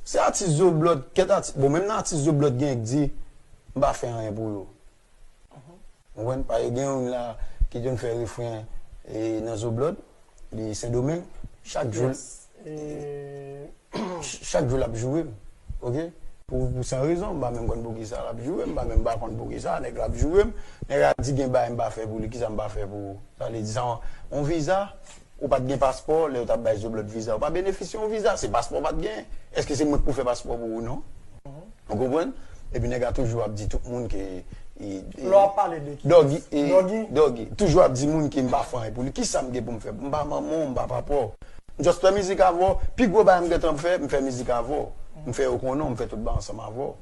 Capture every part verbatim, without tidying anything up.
Se atis Zoblòd, kèt atis, bon, menm nan atis Zoblòd gen k di, m pa fè anyen pou yo. Ou konprann? Pa gen youn la ki konn fè refren e, nan Zoblòd, li Sendomeng, chak jou, ch- chak jou l ap joure m. Oke? Pou, pou san rezon, m pa menm konn poukisa l ap joure m, m pa menm pa konn poukisa nèg la ap joure m. Nèg la di gen bagay m pa fè pou li, kisa m pa fè pou ou? Sa vle di sa, yon viza, ou pa t gen paspò, lè yo t ap bay Zoblòd viza, ou pa benefisye yon viza, se paspò w pa t gen. Èske se mwen k pou fè paspò pou ou? Non. Ou konprann? Epi nèg la toujou ap di tout moun ke e, e, Lè w ap pale de ki? Doggy, e, Doggy? Doggy, toujou ap di moun ke m pa fè anyen pou li. Kisa m gen pou m fè? M pa manman w, m pa papa w. M just fè mizik avè w. Pi gwo bagay m gentan fè, m fè mizik avè w. M fè yo konnen w, m fè tout bagay ansanm avè w.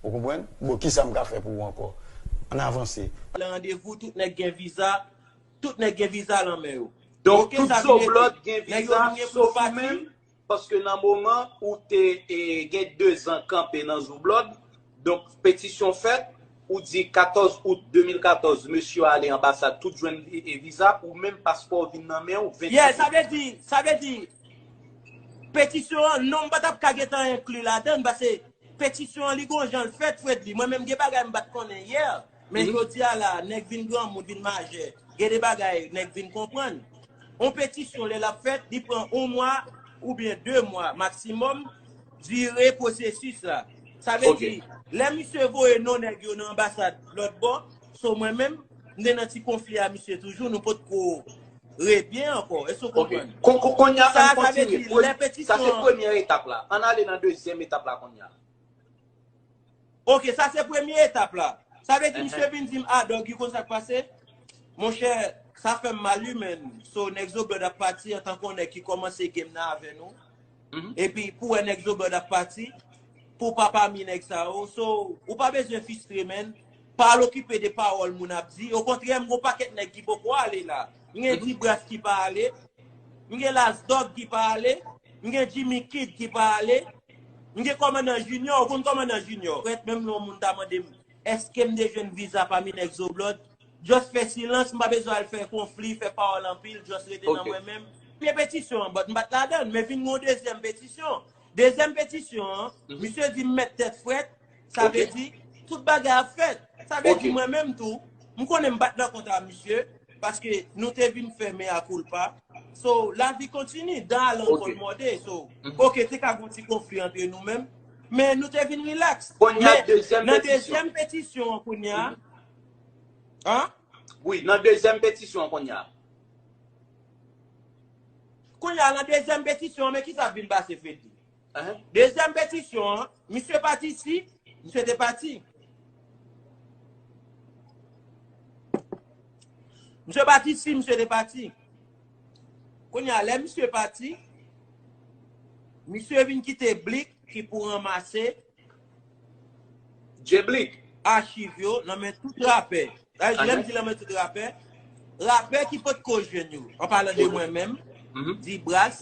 Ou konprann? Bon, kisa m ka fè pou ou ankò? Ann avanse. Lè randevou, tout nèg gen viza, tout nèg gen viza nan men yo. Donk, tout Zoblòd gen viza, sof ou menm, paske nan moman ou te e, gen dezan kanpe nan Zoblòd, donk, petisyon fèt, ou di katòz out de mil katòz, mesye ale anbasad, tout jwenn e, e, viza, ou menm paspò vin nan men w, vennsenk. Yeah, sa vle di, sa vle di, petisyon an, non, m pa t ap ka gentan enkli ladan l, paske petisyon an, li gon jan l fèt, Fredly. Mwen menm, gen bagay m pa t konnen yè. Men jodi a la, nèg vin granmoun, vin majè. Gen de bagay, nèg vin konprann. Yon petisyon, lè l ap fèt, li pran yon mwa oubyen de mwa maksimòm, dire pwosesis la. Sa vle di, lè misye voye non nèg yo nan anbasad lòt bò, so mwen menm, m te nan ti konfli a misye toujou, nou potko re byen ankò. Èske w konprann? Kon- kon- Kounye a, ann kontinye. Sa, sa vle di, lè petisyon an, sa se premye etap la. Ann ale nan dezyèm etap la kounye a. Ok, sa se premye etap la. Sa vle di, misye vin di m, ah, Doggy, konn sa k pase? Monchè, sa fè m mal, wi, men. So, nèg Zoblòd ap pati antanke yon nèg ki kòmanse game nan avè nou. Epi, pou wè nèg Zoblòd ap pati, pou pa pami nèg sa yo. So, ou pa bezwen fistre, men. Pa al okipe de pawòl moun ap di. Okontrè, m gon pakèt nèg ki poko ale la. M gen Dibras ki pa ale. M gen Las Dog ki pa ale. M gen Jimmy Kid ki pa ale. M gen Kòmandan Junior. Ou konn Kòmandan Junior? Frèt, menm lè yon moun ta mande m, èske m te jwenn viza pami nèg Zoblòd? Just fè silans, m pa bezwen al fè konfli, fè pawòl anpil, just rete nan mwen menm. Premye petisyon an, but m pa t ladan l, men vin gen yon dezyèm petisyon. Dezyèm petisyon an, misye di m mèt tèt frèt, sa vle di, tout bagay ap fèt. Sa vle di, mwen menm tou, m konnen m pa t nan kont a misye, paske nou te vin fè mea culpa. So, lavi kontini, dan alan konn mòde. So, ok, te ka gon ti konfli antre nou menm, men nou te vin rilaks. Men, nan dezyèm petisyon an kounye a, An? Wi, nan dezyèm petisyon an kounye a. Kounye a, nan dezyèm petisyon an, men kisa k vin pase, Fredly? Dezyèm petisyon an, misye pati si, misye te pati. Misye pati si, misye te pati. Kounye a, lè misye pati, misye vin kite Blik ki pou ranmase Djeblik. Achiv yo nan men tout rapè. Sa vle di, lè m di nan men tout rapè, rapè ki potko jwenn yo, an palan de mwen menm, Dibras,